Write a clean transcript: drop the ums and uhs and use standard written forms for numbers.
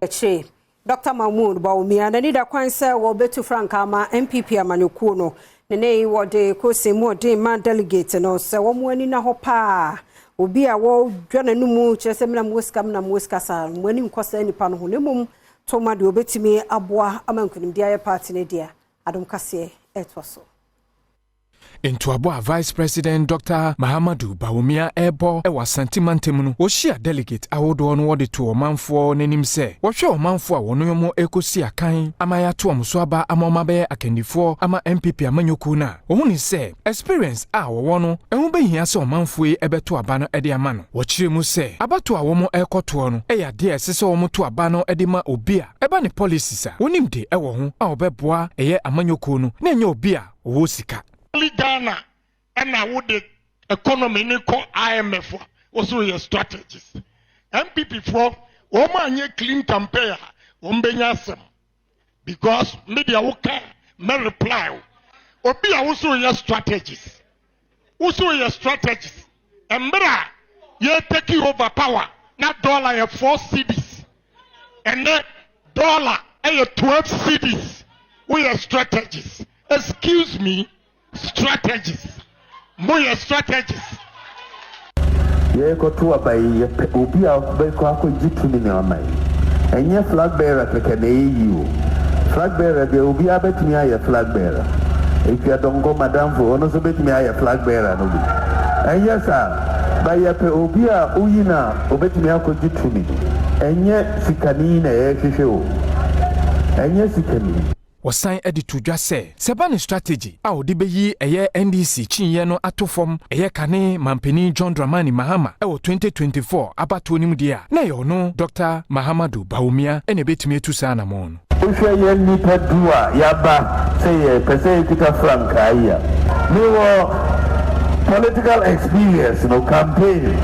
Akyire Dr. Mahmood Bawumia n'ani da kwan sɛ wɔbɛtu frankaa ama NPP amanyɔkuo no. Ne ne yi wɔde kɔsi mu ɔden ma delegate no sɛ wɔn ani na hɔ paa. Obi a wɔdwa n'anum kyerɛ sɛ mena mo sika, mena mo sika saa, mo ani nkɔ saa nipa no ho, na mmom toma deɛ obɛtumi aboa ama nkonimdi ayɛ party no deɛ. Adom Kaseɛ ɛtoa so. Ntoabɔ a Vice President Dr Mahamadu Bawumia ɛrebɔ wɔ Asante mantam no, wɔhyia delegate ahodoɔ no, wɔde to ɔmanfoɔ n'anim sɛ wɔhwɛ ɔmanfoɔ a wɔn mo ɛrekɔsi akan ama yɛato wɔn so aba ama wɔn abɛyɛ akandifoɔ ama NPP amanyɔkuo no a, wɔhu ne sɛ experience a wɔwɔ no ɛho bɛhia sɛ ɔmanfoɔ yi ɛbɛto aba no de ama no. Wɔkyerɛ mu sɛ abato a wɔn ɛrekɔtoɔ no ɛyɛ adeɛ a ɛsɛ sɛ wɔn to aba no de ma obi a ɛba ne policies a wɔnim de ɛwɔ ho a wɔbɛboa ɛyɛ amanyɔkuo no, na ɛnyɛ obi a ɔwɔ sika. Only Ghana ɛna wode economy ne kɔ IMF a wɔso yɛ strategist. NPP foɔ, wɔn anyɛ clean campaign a, wɔn bɛnya asɛm, because media woka mɛ reply o. Obi a woso yɛ strategist, woso yɛ strategist mmerɛ a yɛ take over power na dollar yɛ 4 cedis, ɛnɛ dollar ɛyɛ 12 cedis. Woyɛ strategist? Excuse me, strategist, moyɛ strategist? Yɛrekɔto aba yi, yɛpɛ obi a bɛkɔ akɔgye tumi ne ama yi. Ɛnyɛ flag bearer kɛkɛ na ɛyɛ yi o. Flag bearer deɛ, obiara bɛtumi ayɛ flag bearer. Efia Dɔnkɔ madamfo, ɔno nso bɛtumi ayɛ flag bearer no bi. Ɛnyɛ saa ba, yɛpɛ obi a oyi na obɛtumi akɔgye tumi. Ɛnyɛ sikani na yɛrehwehwɛ o, ɛnyɛ sikani. Wɔsan de to dwa sɛ sɛ ba ne strategy a wɔde bɛyi ɛyɛ NDC kyiniiɛ no ato fam, ɛyɛ kane mampanin John Dramani Mahama ɛwɔ 2024 abatoɔ no mu deɛ a, na ɛyɛ ɔno Dr Mahamadu Bawumia ɛna ɛbɛtumi atu saa anammɔn no. Wohwɛ yɛn nnipa 10 a yɛaba sɛ yɛpɛ sɛ yɛkuta frankaa yi a, mewɔ political experience no, campaign.